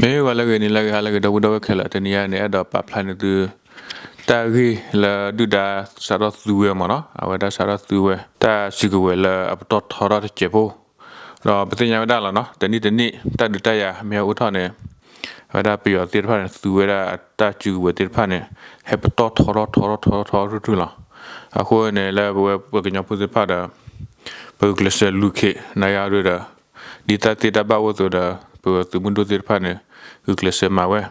မ့ၢ်ဂီၤလၢအဂ့ၤ နံၤလၢအဂ့ၤ ဟါလၢအဂ့ၤ ဒီပုၢ်ဒီဝဲၢ်ခဲလၢာ်, တနံၤအံၤန့ၣ် အဲၣ်ဒိးပာ်ဖျါန့ၢ်သု တၢ်ဂ့ၢ်လၢဒုၣ်ဒါစးထီၣ်သူဝဲမ့ၢ်နီၤ, အဝဲဒၣ်စးထီၣ်သူဝဲ တၢ်စုကဝဲၤလၢအပတီၢ်ထီထီၣ်တစဲးဖိ, ဒီးပသ့ၣ်ညါဝဲဒၣ်လီၤနီၤ, တနံၣ်တနံၣ် တၢ်ဒုးတၢ်ယၤမ့ၢ်ဟဲအိၣ်ထီၣ်န့ၣ် အဝဲဒၣ်ပယီၤသ့ၣ်တဖၣ်န့ၣ် သူဝဲဒၣ်တၢ်စုကဝဲၤသ့ၣ်တဖၣ်န့ၣ် ဟဲပတီၢ်ထီထီၣ်ထီထီၣ်ထီထီၣ်ထီထီၣ်ထူၣ်ထူၣ်လီၤ. အဃိန့ၣ် လၢပဝဲပှၤကညီဖိသ့ၣ်တဖၣ်ဒီး ပဂုာ်ကျဲးစၢးလူၤခ့ နၤယၤဒုဒီး ဒ်တၢ်သ့တၢ်ဘၣ်အိၣ်အသိးဒီး ပသုးမုၢ်ဒိၣ်သ့ၣ်တဖၣ်န့ၣ် ဂုာ်ကျဲးစၢးမၤဝဲ ဒီး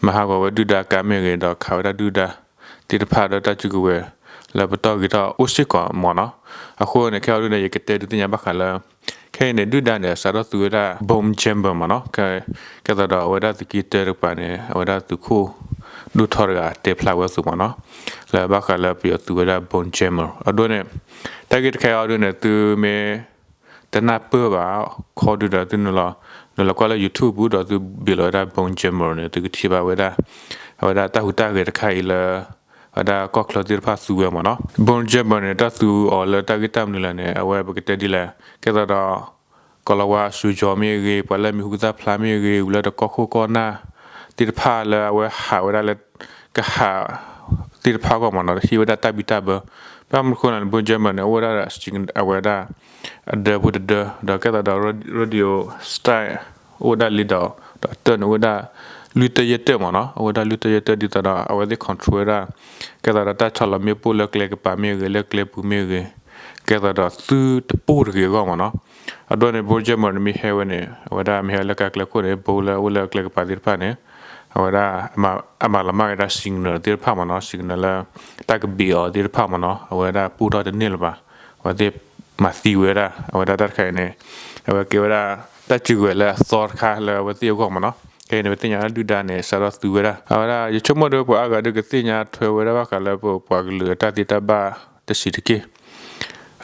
မၤဟးဂီၤဝဲဒုၣ်ဒါကါမ့ၢ်ဂ့ၤ ဒီးခးဝဲဒၣ်ဒုၣ်ဒါသ့ၣ်တဖၣ်ဒီးတၢ်စုကဝဲၤ လၢပတီၢ်ဂ့ၤထီၣ်အိၣ်စ့ၢ်ကီးမ့ၢ်နီၤ. အဃိန့ၣ် ခဲအံၤဒုန့ၣ် ယကတဲဒုးသ့ၣ်ညါဘၣ်ဃးလၢ ခဲအံၤန့ၣ် ဒုၣ်ဒါန့ၣ် စးထီၣ်သူဝဲဒၣ် bomb jammer မ့ၢ်နီၤ. ကဲသိးဒီးအဝဲဒၣ်သုးက့တၢတကပၤန့ၣ် အဝဲဒၣ်သုးခိၣ်ဒိၣ်ထီတဂၤတဲဖျါဝဲအသိးမ့ၢ်နီၤ, လၢဘၣ်ဃးလၢပယီၤသူဝဲဒၣ် bomb jammer အဒိန့ၣ် တၢ်ဂ့ၢ်တခါအံၤဒုန့ၣ် သုမ့ၢ် တနၢ်ပၢၢ်ဘၣ် ခီဒုဒီးသုနုာ်လီၤ နုာ်လီၤကွၢ်လၢ YouTube ပူၤဒီးသုဘ့ၣ်လီၤဝဲဒၣ် bomb jammer န့ၣ် သုကထံၣ်ဘၣ်ဝဲဒၣ် အဝဲဒၣ်တၢ်ဟူးတၢ်ဂဲၤတခါအံၤလၢ အဝဲဒၣ်ကီၢ်ချၢသ့ၣ်တဖၣ်သူဝဲမ့ၢ်နီၤ. Bomb jammer န့ၣ် တၢ်သူအီၤလၢတၢ်ဂ့ၢ်တၢ်မနုၤလဲၣ်န့ၣ် အဝဲပကတဲဒ်လဲၣ် ကဲသိးဒီး ကီၤလၤဝါအစူၤကၠီၤမ့ၢ်ဂ့ၤ ပှၤလၢမံၤဟူသၣ်ဖျါမ့ၢ်ဂ့ၤ ဝံၤလၢတကီၢ်ခိၣ်ကီၢ်နၢ်သ့ၣ်တဖၣ်လၢအဝဲဟးဝဲဒၣ်လၢ ကဟး သ့ၣ်တဖၣ်အဂီၢ်မ့ၢ်နီၤ ဟ့ၣ်ဝဲဒၣ်တၢ်ဘံၣ်တၢ်ဘၢ. ဘၣ်မနုၤအဃိလဲၣ်န့ၣ် bomb jammer န့ၣ် အိၣ်ဝဲဒၣ် အဝဲဒၣ် အဒၢဖိတဒၢ ဒီးကဲသိးဒီး radio station အိၣ်ဝဲဒၣ်လံဒီး ဒီးအတၢၢ်န့ၣ်အိၣ်ဝဲဒၣ် လွံၢ်တၢၢ်ယဲၢ်တၢၢ်မ့ၢ်နီၤ အိၣ်ဝဲဒၣ်လွံၢ်တၢၢ်ယဲၢ်တၢၢ်ဒ်သိးဒီး အဝဲသ့ၣ် control ဝဲဒၣ် ကဲသိးဒီးတၢ်ဆီၣ်လီၤမ့ၣ်ပိၢ်လၢကျဲကပၤမ့ၢ်ဂ့ၤ လၢကျဲပူၤမ့ၢ်ဂ့ၤ ကဲသိးဒီးသုတပိၢ်တဂ့ၤအဂီၢ်မ့ၢ်နီၤ. အဒိန့ၣ် bomb jammer န့ၣ်မ့ၢ်ဟဲဝဲန့ၣ် အဝဲဒၣ်မ့ၢ်ဟဲလၢကါကျဲခိၣ်န့ၣ် ဘိလၢအအိၣ်လၢကျဲကပၤသ့ၣ်တဖၣ်န့ၣ် အဝဲဒၣ် အမၤလီၤမၢ်ဝဲဒၣ် signal သ့ၣ်တဖၣ်မ့ၢ်နီၤ signal လၢ တၢ်ကဘ့ၣ်အီၤသ့ၣ်တဖၣ်မ့ၢ်နီၤ အဝဲဒၣ်ပိၢ်ထီၣ်တန့ၢ်လၢၤဘၣ်. အဝဲသ့ၣ်မၤသံဝဲဒၣ် အဝဲဒၣ်တၢ်တခါအံၤန့ၣ် အဝဲကဲဝဲဒၣ် တၢ်စုကဝဲၤလၢအသီတခါလၢအဝဲသ့ၣ်အဂီၢ်မ့ၢ်နီၤ. ခဲအံၤန့ၣ် ပသ့ၣ်ညါဒုၣ်ဒါန့ၣ် စးထီၣ်သူဝဲဒၣ် အဝဲဒၣ် ယဆိကမိၣ်ဒီးပှၤအါဂၤဒုးကသ့ၣ်ညါထွဲဝဲဒၣ်ဘၣ်ဃးလၢပပှၤကလုာ်အတၢ်သ့တၢ်ဘၣ်တဆံးတက့ၢ်.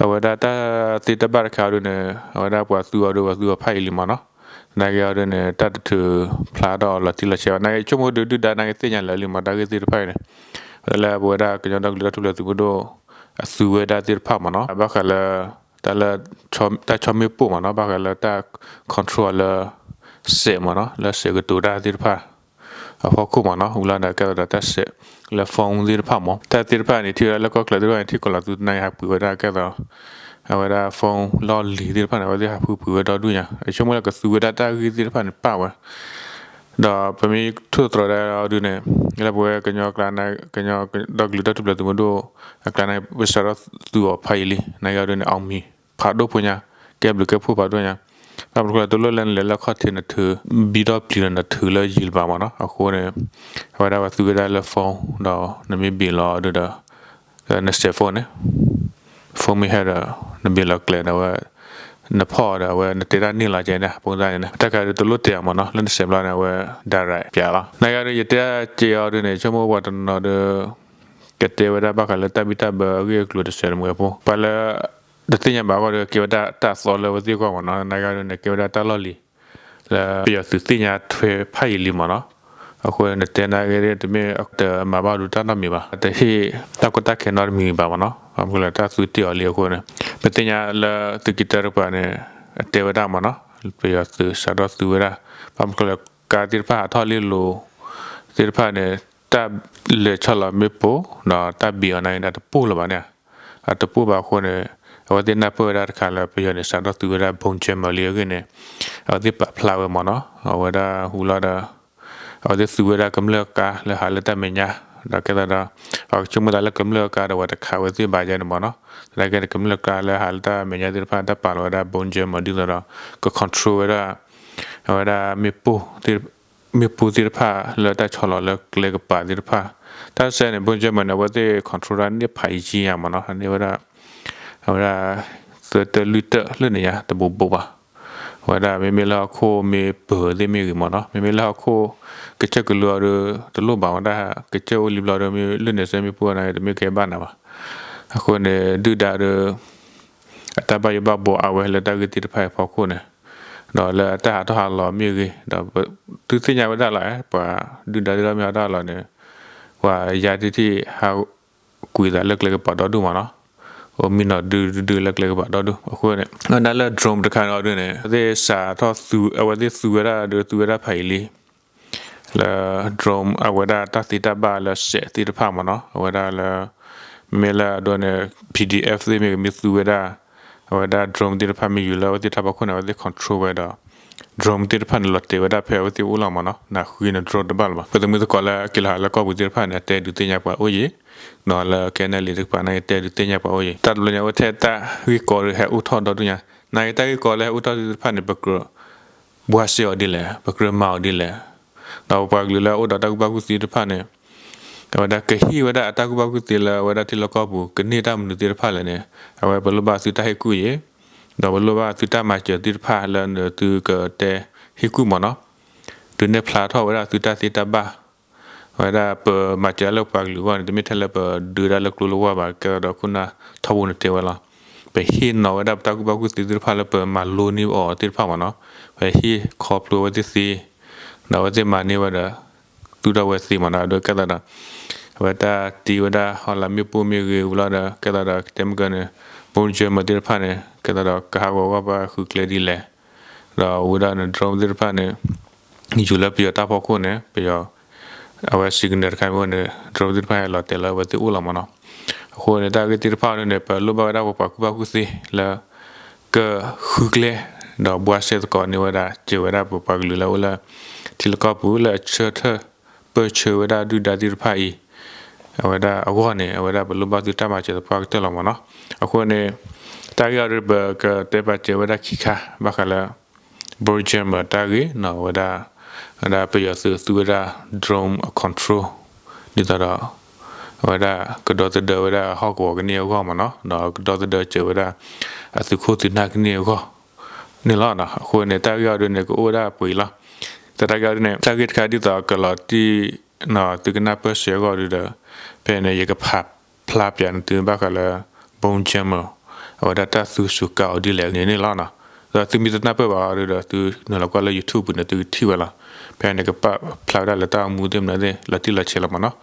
အဝဲဒၣ်တၢ်သ့တၢ်ဘၣ်တခါအံၤဒုန့ၣ် အဝဲဒၣ်ပှၤသူအီၤဒု ပှၤသူအီၤဖးယံာ်လံမ့ၢ်နီၤ. နာ်က့အံၤဒုန့ၣ် တၢ်တထုးဖျါထီၣ်အီၤလီၤတံၢ်လီၤဆဲးဘၣ်. နာ်က့ဆိကမိၣ်ဒုးဒုၣ်ဒါနာ်က့သ့ၣ်ညါလၢာ်လံမ့ၢ် တၢ်ဂ့ၢ်သ့ၣ်တဖၣ်အံၤန့ၣ် လၢပဝဲဒၣ်ကညီဒီကလုာ်တၢ်ထူၣ်ဖျဲးသုးမုၢ်ဒိၣ် အသူဝဲဒၣ်သ့ၣ်တဖၣ်မ့ၢ်နီၤ ဘၣ်ဃးလၢ တၢ်လၢ တၢ်ဆီမ့ၣ်ပိၢ်မ့ၢ်နီၤ ဘၣ်ဃးလၢတၢ် control လၢ စဲးမ့ၢ်နီၤ လၢစဲးကတိၤတၢ်သ့ၣ်တဖၣ် အဖီခိၣ်မ့ၢ်နီၤ ဝံၤလီၤဒီးကဲသိးဒီးတၢ်စဲးလၢ phone သ့ၣ်တဖၣ်မ့ၢ် တၢ်သ့ၣ်တဖၣ်န့ၣ် ထံၣ်ဝဲဒၣ်လၢကီၢ်ချၢသ့ၣ်တဖၣ်န့ၣ် ထံၣ်ကီးလီၤသုတနံၤဟးပှ့ၤဝဲဒၣ်ကဲသိး အဝဲဒၣ် phone လီၢ်လံၤသ့ၣ်တဖၣ်န့ၣ် အဝဲသ့ၣ်ဟးဖုပှ့ၤဝဲဒီဒူၣ်ညါ ယဆိကမိၣ်လၢကသူဝဲဒၣ်တၢ်ဂ့ၢ်သ့ၣ်တဖၣ်န့ၣ်ပာ်ဝဲ ဒီးပမ့ၢ်ထိၣ်သတြီၤဒၣ်အီၤဒုန့ၣ် လၢပဝဲကညီအကျါန့ၣ် ကညီဒီကလုာ်တၢ်ထူၣ်ဖျဲးသုးမုၢ်ဒိၣ်အကျါန့ၣ် ပစးထီၣ်သူအီၤဖးယံာ်လံ နာ်က့အံၤဒုန့ၣ် အောင်မြင် ဖးဒိၣ်ဖိညါ ကဲဘျုးကဲဖှိၣ်ဖးဒိၣ်ညါ ဘၣ်မနုၤအဃိလဲၣ် တလိၣ်လၢနလဲၤလၢခီၣ်ထံးနထုး ဘံထီၣ်ပျံၤဒီးနထုးလၢယံၤလၢၤဘၣ်မ့ၢ်နီၤ အဃိန့ၣ် အဝဲဒၣ်ပှၤသူဝဲဒၣ်လၢ phone ဒီးနမ့ၢ်ဘ့ၣ်လီၤဒုဒီး နစဲး phone န့ၣ် phone မ့ၢ်ဟဲဒီး နဘ့ၣ်လီၤကျဲဒီးအဝဲ နဖီၣ်အီၤဒီးအဝဲနတဲတၢ်န့ၢ်လီၤကဲန့ၣ် အပူၤသၣ်န့ၣ် တၢ်ခါဒုးတလိၣ်တဲအီၤမ့ၢ်နီၤ လၢနစဲးဘျီန့ၣ် အဝဲ direct ပၠးလီၤ နာ်က့အံၤဒု ယတဲက့ၤအီၤဒုန့ၣ် ဆိကမိၣ်ပှၤတနီၤနီၤဒု ကတဲဝဲဒၣ်ဘၣ်ဃးလၢတၢ်ဘံၣ်တၢ်ဘၢအဂ့ၢ်အကျိၤတစဲးတမှဲၤဖိ ပှၤလၢ တသ့ၣ်ညါဘၣ်အဂီၢ်ဒီး ကဲဝဲဒၣ်တၢ်အသီလၢအဝဲသ့ၣ်အဂီၢ်မ့ၢ်နီၤ နာ်က့အံၤဒုန့ၣ် ကဲဝဲဒၣ်တၢ်လီၢ်လံၤ လၢပယီၤသုးသ့ၣ်ညါထွဲဖးယံာ်လံမ့ၢ်နီၤ အဃိန့ၣ် နတဲနာ်က့ၤတမ့ၢ်တမၤဘၣ်ဒုးတၢ်နီတမံၤဘၣ် တဟ့ၣ်တၢ်ကီတၢ်ခဲနီတမံၤဘၣ်မ့ၢ်နီၤ ဘၣ်မနုၤလဲၣ်တၢ်သူတ့ၢ်အီၤလံအဃိန့ၣ် ပသ့ၣ်ညါလၢသုးက့တၢတကပၤန့ၣ် အတဲဝဲဒၣ်မ့ၢ်နီၤ ပယီၤသုးစးထီၣ်သူဝဲဒၣ် ဘၣ်မနုၤလဲၣ် ကါသ့ၣ်တဖၣ်ဟးထီၣ်လ့လိၤသ့ၣ်တဖၣ်န့ၣ် တၢ်လဲၤဆီၣ်လီၤမ့ၣ်ပိၢ် ဒီးတၢ်ဘံၣ်အီၤနာ်က့ၤန့ၣ် တပိၢ်လၢၤဘၣ်န့ၣ် အတပိၢ်ဘၣ်အဃိန့ၣ် အဝဲသ့ၣ်နၢ်ပၢၢ်ဝဲဒၣ်တခါလၢပယီၤန့ၣ် စးထီၣ်သူဝဲဒၣ် bomb jammer လံအဂ့ၢ်န့ၣ် အဝဲသ့ၣ်ပာ်ဖျါဝဲမ့ၢ်နီၤ အဝဲဒၣ်ဟူလီၤဒီး အဝဲသ့ၣ်သူဝဲဒၣ်ကမျၢၢ်ကါလၢဟးလၢတၢ်မဲာ်ညါ ဒီးကဲသးဒီး ပှၤကဆိကမိၣ်သးလၢကမျၢၢ်ကါဒီးပှၤတခးဝဲသ့ၣ်ဘၣ်ယဲန့ၣ်မ့ၢ်နီၤ သနာ်က့န့ၣ် ကမျၢၢ်ကါလၢဟးလၢတၢ်မဲာ်ညါသ့ၣ်တဖၣ် တၢ်ပာ်လီၤဝဲဒၣ် bomb jammer ဒ်သိးဒီး က control ဝဲဒၣ် အဝဲဒၣ်မ့ၣ်ပိၢ် မ့ၣ်ပိၢ်သ့ၣ်တဖၣ်လၢတၢ်ဆီၣ်လီၤလၢကျဲကပၤသ့ၣ်တဖၣ် တၢ်စဲန့ၣ် bomb jammer န့ၣ် အဝဲသ့ၣ် control ဒၣ်န့ၢ်ဖးယံာ်ညါမ့ၢ်နီၤ န့ၢ်ဝဲဒၣ် အဝဲဒၣ် သၢတၢၢ်လွံၢ်တၢၢ်လၢန့ၣ်ညါ တဘိးဘိးဘၣ် ဝဲဒၣ်မ့မ့ၢ်လၢဟီၣ်ခိၣ်မ့ၢ်ပၢၤသ့ၣ်မ့ၢ်ဂ့ၤမ့ၢ်နီၤ မ့မ့ၢ်လၢဟီၣ်ခိၣ် ကစၢၢ်ကလိအီၤဒီး တလိၣ်ဘၣ်ဝဲဒၣ် ကစၢၢ်အိၣ်လံဘျီဒီး မ့ၢ်လၢန့ၣ်စဲမ့ၣ်ပိၢ်န့ၣ် တမ့ၢ်ကဲဘၣ်နၤဘၣ် အဃိန့ၣ် ဒုၣ်ဒါဒီး အတၢ်ဘၣ်ယိၣ်ဘၣ်ဘှီအါဝဲလၢတၢ်ဂ့ၢ်သ့ၣ်တဖၣ်အံၤအဖီခိၣ်န့ၣ် ဒီးလၢအတၢ်ဟးထီၣ်ဟးလီၤမ့ၢ်ဂ့ၤ ဒီးသုသ့ၣ်ညါဝဲဒၣ်လီၤ ပှၤဒုၣ်ဒါသ့ၣ်တဖၣ်မ့ၢ်ဟးထီၣ်ဟးလီၤန့ၣ် ပှၤယါတထံၣ်ဟးကွံာ်သးလၢကျဲကပၤဒီဒူၣ်မ့ၢ်နီၤ အိၣ်မံနီၤဒုဒုဒုလၢကျဲကပၤဒီဒူၣ် အဃိန့ၣ် ဝဲဒၣ်လၢ drone တခါန့ၣ်အီၤဒုန့ၣ် အဝဲသ့ၣ်စးထီၣ်သူ အဝဲသ့ၣ်သူဝဲဒၣ်ဒီးသူဝဲဒၣ်ဖးအံၤလံ လၢ drone အဝဲဒၣ်တၢ်သ့တၢ်ဘၣ်လၢစဲးသ့ၣ်တဖၣ်မ့ၢ်နီၤ အဝဲဒၣ်လၢ မ့မ့ၢ်လၢအဒိန့ၣ် P D F သ့ၣ်မ့ၢ်ဂ့ၤမ့ၢ်သူဝဲဒၣ် အဝဲဒၣ် drone သ့ၣ်တဖၣ်မ့ၢ်ယူၤလၢအဝဲသ့ၣ်ထါဖီခိၣ်န့ၣ် အဝဲသ့ၣ် control ဝဲဒီး drone သ့ၣ်တဖၣ်န့ၣ် လီၤတဲာ်ဝဲဒၣ်ဖဲအဝဲသ့ၣ်အိၣ်လီၤမ့ၢ်နီၤ နဃုန့ၣ် drone တဘၣ်လၢၤဘၣ် ပသမုၢ်သကိးလၢက့ၤလီၤဟးလၢကီၢ်ပူၤသ့ၣ်တဖၣ်န့ၣ် အတဲဒုးသ့ၣ်ညါပှၤအိၣ်ယံၤ ဒီးလၢ K N L A တကပၤန့ၣ် အတဲဒုးသ့ၣ်ညါပှၤအိၣ်ယံၤ တၢ်တဘျီညါအိၣ်ထဲတၢ်ဂ့ၢ်ကီဒီးဟဲအိၣ်ထီၣ်ဒီဒူၣ်ညါ နာ်က့တၢ်ဂ့ၢ်ကီလၢဟဲအိၣ်ထီၣ်သ့ၣ်တဖၣ်န့ၣ် ပကြၢး ဘှါစဲအီၤဒ်လဲၣ် ပကြၢးမၤအီၤဒ်လဲၣ် ဒီးပပှၤကလုာ်လၢအအိၣ်ဒီးတၢ်ကူၣ်ဘၣ်ကူၣ်သ့သ့ၣ်တဖၣ်န့ၣ် အဝဲဒၣ်ကဟ့ၣ်ဝဲဒၣ်အတၢ်ကူၣ်ဘၣ်ကူၣ်သ့လၢအဝဲဒၣ်ထံလီၢ်ကီၢ်ပူၤ ကန့ၢ်တၢ်မနုၤသ့ၣ်တဖၣ်လဲၣ်န့ၣ် အဝဲပလိၣ်ဘၣ်သုတၢ်ဟ့ၣ်ကူၣ်ယံၤ ဒီးပလိၣ်ဘၣ်သုတၢ်မၤစၢၤသ့ၣ်တဖၣ်လၢနသုကတဲဟ့ၣ်ကူၣ်မ့ၢ်နီၤ ဒုးနဲၣ်ဖျါထီၣ်ဝဲဒၣ်သုတၢ်သ့တၢ်ဘၣ် အဝဲဒၣ်ပမၤစၢၤလၢပှၤကလုာ်အဂီၢ်န့ၣ် တမ့ၢ်ထဲလၢပဒုးဒၣ်လၢကျိလၢဝါဘၣ် ကဲသိးဒီးခိၣ်နၢ်ထီဘိန့ၣ်တဲဝဲလီၤ. ပဟ့ၣ်နီၤဝဲဒၣ်ပတၢ်ကူၣ်ဘၣ်ကူၣ်သ့သ့ၣ်တဖၣ်လၢပမၤလိန့ၢ်အီၤသ့ၣ်တဖၣ်မ့ၢ်နီၤ, ပဟ့ၣ်ခီဖျိဝဲသ့ၣ်သ့, ဒီးအဝဲသ့ၣ်မၤန့ၢ်ဝဲဒီး သူၣ်ထီၣ်ဝဲသ့မ့ၢ်နီၤ, ဒီးကဲသိးဒီး အဝဲတၢ်တ့ဝဲဒၣ်ဟီၣ်လာ်မ့ၣ်ပိၢ်မ့ၢ်ဂ့ၤဝံၤလီၤဒီး ကဲသိးဒီးကတဲမုၢ်ကၢန့ၣ် ဘိၣ်ကၠၢမၢၤသ့ၣ်တဖၣ်န့ၣ် ကဲသိးဒီးကဟးဂီၤဂီၢ်ဘၣ်ဃုကျဲဒ်လဲၣ် ဒီးဝံၤဒီးန့ၣ် drone သ့ၣ်တဖၣ်န့ၣ် ယူၤလၢပယီၤတၢ်ဖီခိၣ်န့ၣ် ပယီၤ အဝဲ signal တခါမ့ၢ်အိၣ်န့ၣ် drone သ့ၣ်တဖၣ်ဟဲလီၤတဲာ်လၢအဝဲသ့ၣ်အိၣ်လီၤမ့ၢ်နီၤ. အဃိန့ၣ် တၢ်ဂ့ၢ်သ့ၣ်တဖၣ်န့ၣ် ပလိၣ်ဘၣ်ဝဲဒၣ်ပပှၤကူၣ်ဘၣ်ကူၣ်သ့လၢ ကဃုကျဲ ဒီးဘှါစဲသကိးန့ၢ်ဝဲဒၣ် စၢၤဝဲဒၣ်ပပှၤကလုာ်လၢအိၣ်လၢ ထံလီၢ်ကီၢ်ပူၤလၢအဆၢထၢၣ် ပၢၢ်ဆၢဝဲဒၣ်ဒုၣ်ဒါသ့ၣ်တဖၣ်အံၤ အဝဲဒၣ်အဂီၢ်န့ၣ် အဝဲဒၣ်ပလိၣ်ဘၣ်သုတၢ်မၤစၢၤသပှၢ်ကတၢၢ်လီၤမ့ၢ်နီၤ. အဃိန့ၣ် တၢ်ဂ့ၢ်အံၤဒီး ပကတဲပာ်စၢၤဝဲဒၣ်ခံခါ ဘၣ်ဃးလၢ ဘိၣ်ကၠၢမၢၤတၢ်ဂ့ၢ်နီၤ, အဝဲဒၣ် ဝဲဒၣ်ပယီၤသုးသူဝဲဒၣ် drone အ control ဒ်သိးဒီး အဝဲဒၣ်ကဒီသဒၢဝဲဒၣ်ဟီၣ်ကဝီၤကန့ၢ်အဂီၢ်မ့ၢ်နီၤ, ဒီးကဒီသဒၢစၢၤဝဲဒၣ် အသုးခိၣ်သုးနၢ်ကန့ၢ်အဂီၢ်န့ၣ်လီၤ. အဃိန့ၣ် တၢ်ဂ့ၢ်အံၤဒ်န့ၣ် ကအိၣ်ဝဲဒၣ်ပှဲၤအံၤလီၤ. တၢ်ဂ့ၢ်အံၤဒ်န့ၣ် တၢ်ဂ့ၢ်တခါဒ်သိးကလီၤတံၢ် သုကနၢ်ပၢၢ်စ့ၢ်အဂီၢ်ဒ်ဒီး ဖဲန့ၣ် ယကဖးဖျါပၠးန့ၢ်သုဘၣ်ဃးလၢ ဘိၣ်ကၠၢမၢၤ အဝဲဒၣ်တၢ်သူစူၤကးအီၤဒ်လဲၣ်န့ၣ်န့ၣ်လီၤ. ဒီးသုမ့ၢ်တနၢ်ပၢၢ်ဘၣ်အီၤဒ်ဒီး သုနုာ်လီၤကွၢ်လၢ YouTube ပူၤန့ၣ် သုကထံၣ်ဝဲလီၤ. ဖဲန့ၣ် ကပာ်ဖျါဝဲဒၣ်လၢတၢ်အိၣ်မူသ့ၣ်မနုၤသ့ၣ် လီၤတံၢ်လီၤဆဲးလီၤမ့ၢ်နီၤ.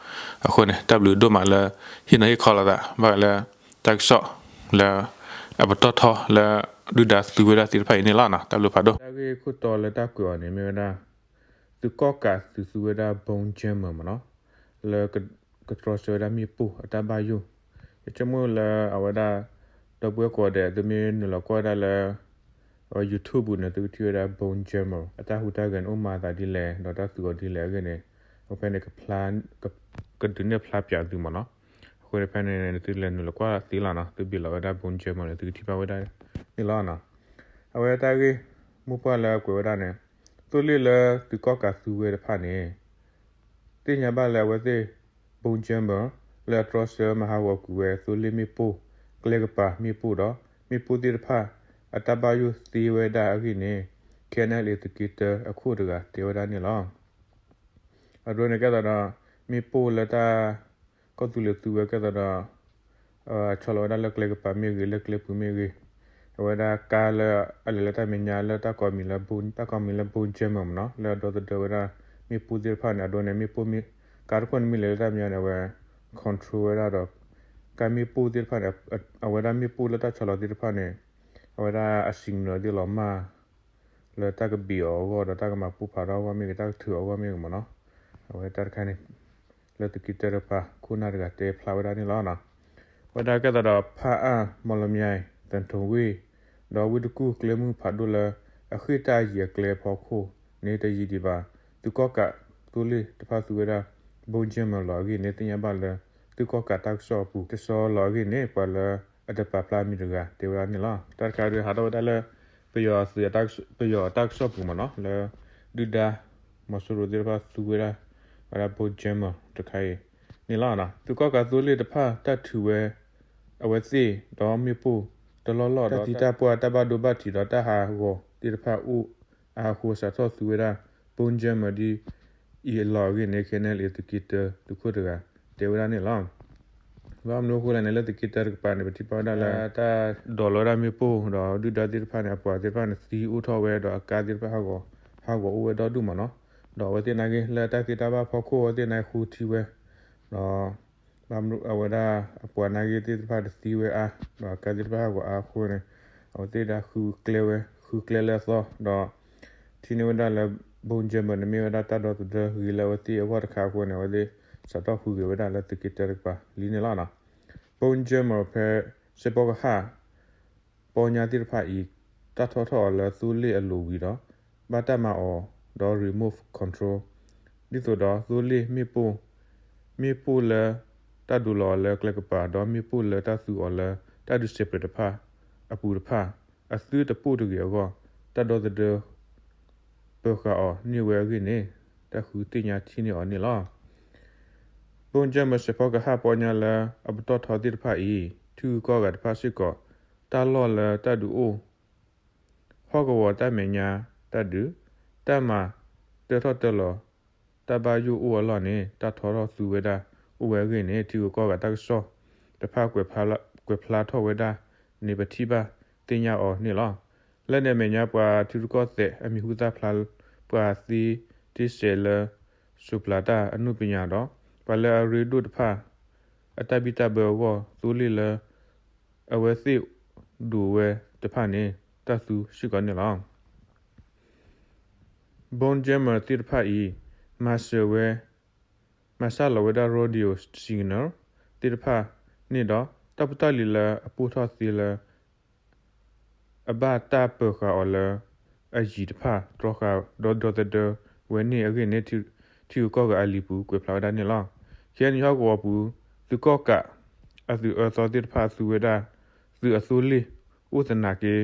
အဃိန့ၣ် တၢ်ဘျုးဒိၣ်မးလၢ ဟ့ၣ်နီၤဟ့ၣ်ခီလိာ်သး ဘၣ်ဃးလၢ တၢ်ကစီၣ်လၢ အပတီၢ်ထီလၢ ဒုၣ်ဒါသူဝဲဒၣ်သ့ၣ်တဖၣ်အံၤန့ၣ်လီၤ. တၢ်ဘျုးဖးဒိၣ်. တၢ်ဂ့ၢ်ခိၣ်တီလၢတၢ်ကွဲးအီၤန့ၣ် မ့ၢ်ဝဲဒၣ် သုးကီၣ်ကးသုးသူဝဲဒၣ် ဘိၣ်ကၠၢမၢၤ မ့ၢ်နီၤ, လၢ ကတြီဆၢဝဲဒၣ်မ့ၣ်ပိၢ်အတၢ်ဘၣ်ယိၣ်, ယဆိကမိၣ်လၢအဝဲဒၣ် ဒီပုၢ်ဝဲၢ်ကိးဂၤဒဲး သုမ့ၢ်နုာ်လီၤကွၢ်ဝဲဒၣ်လၢ အဝဲ YouTube ပူၤန့ၣ် သုကထံၣ်ဝဲဒၣ် ဘိၣ်ကၠၢမၢၤ အတၢ်ဟူးတၢ်ဂဲၤန့ၣ် အိၣ်မၤအသးဒ်လဲၣ် ဒီးတၢ်သူအီၤဒ်လဲၣ်အဂ့ၢ်န့ၣ်, အဖဲန့ၣ် ကဖျါ ကဒုးနဲၣ်ဖျါပၠးသုမ့ၢ်နီၤ. အဃိန့ၣ်ဖဲန့ၣ် သုလဲၤနုာ်လီၤကွၢ်သ့လီၤနီၤ, သုဘၣ်လီၤဝဲဒၣ် ဘိၣ်ကၠၢမၢၤန့ၣ် သုကထံၣ်ဘၣ်ဝဲဒၣ်န့ၣ်လီၤနီၤ. အဝဲတၢ်ဂ့ၢ်မိၢ်ပှၢ်လၢအကွဲးဝဲဒၣ်န့ၣ်, သိလ့ၣ်လၢသုးကီၣ်ကးသူဝဲတဖၣ်န့ၣ် သ့ၣ်ညါဘၣ်လၢအဝဲသ့ၣ် ဘိၣ်ကၠၢမၢၤ လၢအတြီဆၢမၤဟးဂီၤကွံာ်ဝဲသိလ့ၣ်မ့ၣ်ပိၢ် ကျဲကပၤမ့ၣ်ပိၢ်ဒီး မ့ၣ်ပိၢ်သ့ၣ်တဖၣ် အတၢ်ဘၣ်ယိၣ်သ့ဝဲဒၣ်အဂ့ၢ်န့ၣ် KNLA သုးက့တၢအခိၣ်တဂၤတဲဝဲဒၣ်န့ၣ်လီၤ. အဒိန့ၣ်ကဲသိးဒီး မ့ၣ်ပိၢ်လၢတၢ် ကီၢ်သူလ့ၤသူဝဲကဲသိးဒီး ဆီလီၤဝဲဒၣ်လၢကျဲကပၤမ့ၢ်ဂ့ၤ လၢကျဲပူၤမ့ၢ်ဂ့ၤ, အဝဲဒၣ်ကါလၢအလဲၤလၢတၢ်မဲာ်ညါလၢတၢ်ကိးမံၤလၢ ဘိၣ် တၢ်ကိးမံၤလၢ ဘိၣ်ကၠၢမၢၤ မ့ၢ်နီၤ လၢအဒီသဒၢဝဲဒၣ် မ့ၣ်ပိၢ်သ့ၣ်တဖၣ်န့ၣ် အဒိန့ၣ် မ့ၣ်ပိၢ်မ့ၢ် ကါတခိၣ်န့ၣ်မ့ၢ်လဲၤလၢတၢ်မဲာ်ညါန့ၣ် အဝဲ control ဝဲဒၣ်ဒီး ကါမ့ၣ်ပိၢ်သ့ၣ်တဖၣ်န့ၣ် အဝဲဒၣ်မ့ၣ်ပိၢ်လၢတၢ်ဆီလီၤသ့ၣ်တဖၣ်န့ၣ် အဝဲဒၣ်အ signal သ့ၣ်လီၤမၢ် လၢတၢ်ကဘံးအီၤအဂီၢ်ဒီးတၢ်ကမၤပူၤဖးထီၣ်အဂီၢ်မ့ၢ်ဂ့ၤ တၢ်ကထုးအီၤအဂီၢ်မ့ၢ်ဂ့ၤမ့ၢ်နီၤ, အဝဲတၢ်တခါန့ၣ် လၢသုးက့တၢတကပၤ ခိၣ်နၢ်တဂၤတဲဖျါဝဲဒၣ်န့ၣ်လီၤ. ဝဲဒၣ်ကဲသိးဒီး ဖၣ်အၣ် မီၣ်လမၠဲၣ် သၣ်ထူၣ်ဝ့ၢ် ဒီးဝ့ၢ်တကူၣ်ကျဲမုၢ်ဖးဒိၣ်လၢ အဃ့ၢ်တၢ်ယံၤအကျဲအဖီခိၣ်န့ၣ် တယံၤဒံးဘၣ် သုးကီၣ်ကးသိလ့ၣ်တဖၣ်သူဝဲဒၣ် ဘိၣ်ကၠၢမၢၤလီၤအဂ့ၢ်န့ၣ် သ့ၣ်ညါဘၣ်လၢ သုးကီၣ်ကးတၢ်ကစီၣ်အပူၤ တဆီလီၤအဂ့ၢ်န့ၣ် ပှၤလၢအတပာ်ဖျါအမံၤတဂၤတဲဝဲဒၣ်န့ၣ်လီၤ. တၢ်တခါဒီးဟးထီၣ်ဝဲဒၣ်လၢ ပယီၤသုး ပယီၤတၢ်ကစီၣ်ပူၤမ့ၢ်နီၤ လၢ ဒုၣ်ဒါ မီၤစိရိၤသ့ၣ်တဖၣ်သူဝဲဒၣ် ဝဲဒၣ်ဘိၣ်ကၠၢမၢၤတခါအံၤန့ၣ်လီၤ. သုးကီၣ်ကးသိလ့ၣ်တဖၣ်တၢ်ထုးဝဲ အဝဲသ့ၣ်ဒီးမ့ၣ်ပိၢ်တလီၢ်လီၢ်ဒီး တၢ်သံတၢ်ပှၢ်တၢ်ဘၣ်ဒိဘၣ်ထံးဒီးတၢ်ဟးဂီၤသ့ၣ်တဖၣ်အိၣ်အဃိ စးထီၣ်သူဝဲဒၣ် ဘိၣ်ကၠၢမၢၤဒ်အံၤအလီၢ်အဂ့ၢ်န့ၣ် KNLA သုးက့တၢသုးခိၣ်တဂၤတဲဝဲဒၣ်န့ၣ်လီၤ. ဘၣ်မနုၤအဃိလဲၣ်န့ၣ် လၢသုးက့တၢတကပၤန့ၣ် ပထံၣ်ဘၣ်ဝဲဒၣ်လၢ တၢ်ဒိးလီၤဝဲဒၣ်မ့ၣ်ပိၢ်ဒီးဒုၣ်ဒါသ့ၣ်တဖၣ်န့ၣ် အပှၤသ့ၣ်တဖၣ်န့ၣ် သံအိၣ်ထီၣ်ဝဲဒီး အကါသ့ၣ်တဖၣ်ဟးဂီၤ ဟးဂီၤအိၣ်ဝဲဒီဒူၣ်မ့ၢ်နီၤ. ဒီးအဝဲသ့ၣ်နာ်က့ လၢတၢ်သ့တၢ်ဘၣ်ဖီခိၣ် အဝဲသ့ၣ်နာ်က့ဃုထံဝဲ ဒီး အဝဲဒၣ်အပှၤနာ်က့သ့ၣ်တဖၣ်တသံဝဲအါ ဒီးအကါသ့ၣ်တဖၣ်ဟးဂီၤအါအဃိန့ၣ် အဝဲသ့ၣ်ဒၣ်ဃုကျဲဝဲ ဃုကျဲလၢအသီ ဒီး ထံၣ်န့ၢ်ဝဲဒၣ်လၢ bone jammer န့ၣ်မ့ၢ်ဝဲဒၣ်တၢ်ဒီသဒၢဂ့ၤလၢအဝဲသ့ၣ်အဂီၢ်တခါအဃိန့ၣ် အဝဲသ့ၣ်စးထီၣ်ဃုဂ့ၤဝဲဒၣ်လၢသုးက့တၢတကပၤလံန့ၣ်လီၤ. bone jammer ဖဲစဲးဖီကဟၣ် ပီညါသ့ၣ်တဖၣ်အံၤ တၢ်ထီထီၣ်အီၤလၢသိလ့ၣ်အလိၤဝံၤဒီး ဘၣ်တၢ်မၤအီၤဒီး remote control ဒ်သိးဒီးသိလ့ၣ်မ့ၣ်ပိၢ် မ့ၣ်ပိၢ်လၢတၢ်ဒိးလီၤအီၤလၢကျဲကပၤ ဒီးမ့ၣ်ပိၢ်လၢတၢ်သူအီၤလၢတၢ်ဒုး separate တဖၣ်အပူၤတဖၣ် အသုတပိၢ်တဂ့ၤအဂီၢ် တၢ်ဒီသဒၢ ပၢၤဃာ်အီၤန့ၢ်ဝဲအဂ့ၢ်န့ၣ် တၢ်ဃုသ့ၣ်ညါထံၣ်န့ၢ်အီၤန့ၣ်လီၤ. bone jammer စဲးဖီကဟၣ်ပီညါလၢအပတီၢ်ထီသ့ၣ်တဖၣ်အံၤ ထံဂုၤကီၢ်ဂၤတဖၣ်စ့ၢ်ကီး တၢ်လီၢ်လၢတၢ်ဒုးအိၣ် ဟီၣ်ကဝီၤတၢ်မဲာ်ညါတၢ်ဒုး တၢ်မၤတၢထီၣ်တၢလီၤ တၢ်ဘၣ်ယိၣ်အိၣ်အလီၢ်န့ၣ် တၢ်ထီထီၣ်သူဝဲဒၣ် အိၣ်ဝဲအဂ့ၢ်န့ၣ် ထံဂုၤကီၢ်ဂၤတၢ်ကစီၣ်တဖၣ် ကွဲးဖျါထီၣ်ဝဲဒၣ်န့ၣ် ပထံၣ်ဘၣ်သ့ၣ်ညါအီၤန့ၣ်လီၤ. လၢန့ၣ်အမဲာ်ညါ ပှၤထံရူၢ်ကီၢ်သဲးအမံၤဟူသၣ်ဖျါ ပှၤသ့တ့စဲးလၢ စိးပျၤတၢ်အနုပညာဒီး ပှၤလၢအရ့ဒိၣ်တဖၣ် အတၢ်ဘံၣ်တၢ်ဘၢအဂီၢ် သိလ့ၣ်လၢ အဝဲသ့ၣ်ဒိးဝဲတဖၣ်န့ၣ် တၢ်သူစ့ၢ်ကီးန့ၣ်လီၤ. bone jammer သ့ၣ်တဖၣ်အံၤ မၤစၢၤဝဲ မၤစၢ်လီၤဝဲဒၣ် radio signal သ့ၣ်တဖၣ်န့ၣ်ဒီး တၢ်ဖိတၢ်လံၤလၢအပိၢ်ထီၣ်သ့လၢ အဘၣ်တၢ်ပၢၤဃာ်အီၤလၢ အယံၤတဖၣ် တြီဃာ်ဒီးဒီသဒၢဝဲန့ၣ်အဂ့ၢ်န့ၣ် ထံဂုၤကီၢ်ဂၤအလံာ်ပူၤကွဲးဖျါဝဲဒၣ်န့ၣ်လီၤ. ခဲအံၤန့ၣ် ဟီၣ်ကဝီၤပူၤ သုးကီၣ်ကးအသုးအၢသီသ့ၣ်တဖၣ်သူဝဲဒၣ် သုးအသိလ့ၣ် အိၣ်သနာ်က့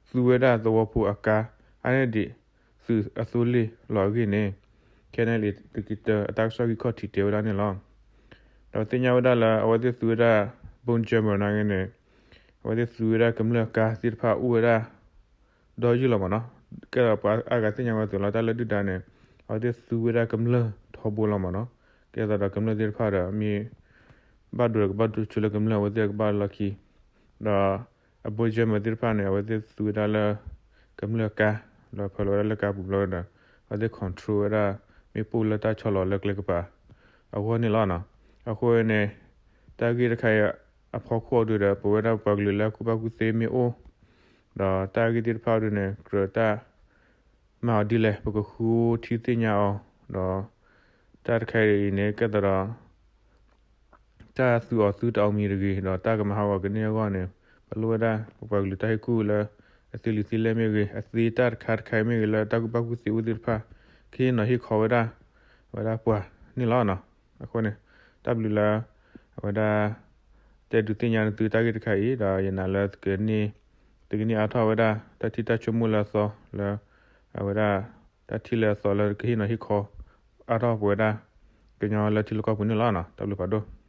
သူဝဲဒၣ်သဝီဖိအကါ အါန့ၢ်ဒံးသုးအသိလ့ၣ်လီၤအဂ့ၢ်န့ၣ် ခဲန့ၣ်လံ သုးက့တၢအတၢ်ကစီၣ်ဂံၢ်ခီၣ်ထံးတဲဝဲဒၣ်န့ၣ်လီၤ. ဒီးသ့ၣ်ညါဝဲဒၣ်လၢ အဝဲသ့ၣ်သူဝဲဒၣ် bone jammer နာ်က့န့ၣ် အဝဲသ့ၣ်သူဝဲဒၣ်ကမျၢၢ်ကါသ့ၣ်တဖၣ်အိၣ်ဝဲဒၣ် ဒီယုၢ်လီၤမးနီၤ. ကဲဒီးပှၤအါဂၤသ့ၣ်ညါဝဲအသိးလီၤ တၢ်လၢဒုၣ်ဒါန့ၣ် အဝဲသ့ၣ်သူဝဲဒၣ်ကမျၢၢ်ထီဘိလီၤမးနီၤ. ကဲသိးဒီးကမျၢၢ်သ့ၣ်တဖၣ်ဒီး မ့ၢ်ဘၣ်ဒိဒီးကဘၣ်ဒိဆူလၢကမျၢၢ် အဝဲသ့ၣ်ကဘၣ်လီၢ်ခံ ဒီးအ bone jammer သ့ၣ်တဖၣ်န့ၣ် အဝဲသ့ၣ်သူဝဲဒၣ်လၢ ကမျၢၢ်ကါ ဒီးဖၢလီၤဝဲဒၣ်လၢကါပူၤဘျီဒီး အဝဲသ့ၣ် control ဝဲဒၣ် မ့ၣ်ပိၢ်လၢတၢ်ဆီလီၤလၢကျဲကပၤ အဂီၢ်န့ၣ်လီၤ. အဃိန့ၣ် တၢ်ဂ့ၢ်တခါအံၤအဖီခိၣ်အဒုဒီး ပဝဲဒၣ်ပပှၤကလုာ်လၢကူၣ်ဘၣ်ကူၣ်သ့မ့ၢ်အိၣ် ဒီးတၢ်ဂ့ၢ်သ့ၣ်တဖၣ်အဒုန့ၣ် ကြၢးတၢ် မၤအီၤဒ်လဲၣ် ပကဃုထံသ့ၣ်ညါအီၤ ဒီး တၢ်တခါအံၤန့ၣ် ကဲသိးဒီး တၢ်သူအီၤသုတအီၣ်မံၤတဂ့ၤ ဒီးတၢ်ကမၤဟးဂီၤကန့ၢ်အဂီၢ်န့ၣ် ပလိၣ်ဝဲဒၣ်ပပှၤကလုာ်တၢ်ဟ့ၣ်ကူၣ်လၢ အသ့လံာ်သ့လဲၢ်မ့ၢ်ဂ့ၤ အသ့တၢ်တခါတခါအံၤမ့ၢ်ဂ့ၤလၢတၢ်ကူၣ်ဘၣ်ကူၣ်သ့အိၣ်သ့ၣ်တဖၣ် ကဟ့ၣ်နီၤဟ့ၣ်ခီဝဲဒၣ် ဝဲဒၣ်ပှၤန့ၣ်လီၤ. အဃိန့ၣ် တၢ်ဘျုးလၢ အဝဲဒၣ် တဲဒုးသ့ၣ်ညါနသုတၢ်ဂ့ၢ်တခါအံၤ ဒီးယနာ်လၢသုကန့ၢ် သုကန့ၢ်အါထီၣ်ဝဲဒၣ် တၢ်ထံၣ်တၢ်ဆိကမိၣ်လၢအသီလၢ အဝဲဒၣ် တၢ်ထံၣ်လၢအသီလၢကဟ့ၣ်နီၤဟ့ၣ်ခီ အါထီၣ်ပဝဲဒၣ် ကညီလၢထံလီၢ်ကီၢ်ပူၤန့ၣ်လီၤ. တၢ်ဘျုးဖးဒိၣ်